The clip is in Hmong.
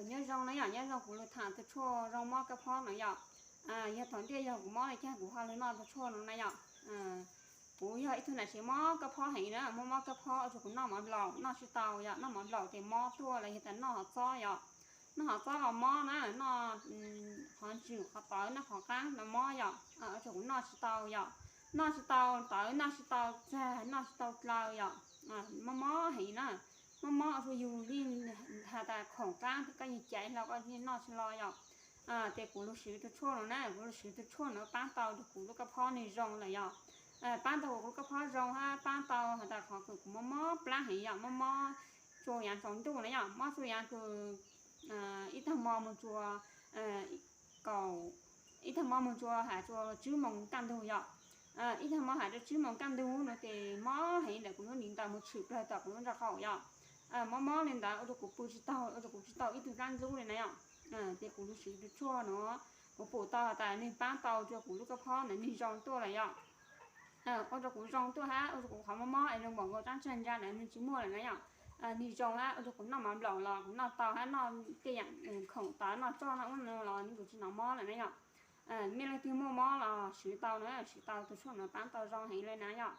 Nyob zoo na yom, nyob zoo, kuv lug tham tus tshuaj zoo mob kab phob no yom. Yog thaum ntej yog kuv mob li cas kuv ho lug noj tus tshuaj no na yom. Kuv yog ib tug nam tsev mob kab phob heev na, mob mob kab phob ua rua kuv noj mov nplaum noj tsis tau yom, noj mov nplaum ces mob tuaj los yog tas noj hov txob yom. Noj hov txob los mob na, noj qhov ntswm qhov tawv noj qhov qaab los mob yom, ua rua kuv noj tsis tau yom. Noj tsis tau tawv, noj tsis tau txag, noj tsis tau dlaws yom. Mob mob heev na, mob mob ua rua yug li has tas khoom qaab koj yug caiv hlo koj noj tsis los yom. Ces kuv lug swv tus tshuaj no na, kuv lug swv tus tshuaj no paab tau rua kuv lub kab phob nwg zoo lawm yom. Paab tau kuv lub kab phob zoo hab paab tau has tas qhov kws kuv mob mob plaab heev yom, mob mob tsua yaav tsaus ntuj na yom, mob tsua yaav kws ib tag mo moog tsua kaum, ib tag mo moog tsua has tsua tswb moos kaj ntug yom. Ib tag mo has tsua tswb moos kaj ntug no ces mob heev ntawm kuv lub ni ntaw moog tshwm plawg tom kuv lub nraub qaum yom. Mob mob li ntawd ua rua kuv pw tsis taug, ua rua kuv tsis tau ib tug dlaab ntxub li na yom. Ces kuv lug swv tus tshuaj no, kuv pum tau has tas nwg paab tau rua kuv lub kab phob ntawd nwg zoo tuaj lawm yom. Ua rua kuv zoo tuaj hab ua rua kuv qhov mob mob es zoo npaum nkaus rab ntsag ntsa ntawd nwg tsis muaj lawm na yom. Nwg zoo hab ua rua kuv noj mov nplaum los kuv noj tau hab noj tej yaam khoom tawv noj tsoj noj ub no los nwg kuj tsis hnov mob lawm na yom. Mej leej twg muaj mob los swv tau na, swv tau tus tshuaj no paab tau zoo heev le na yom.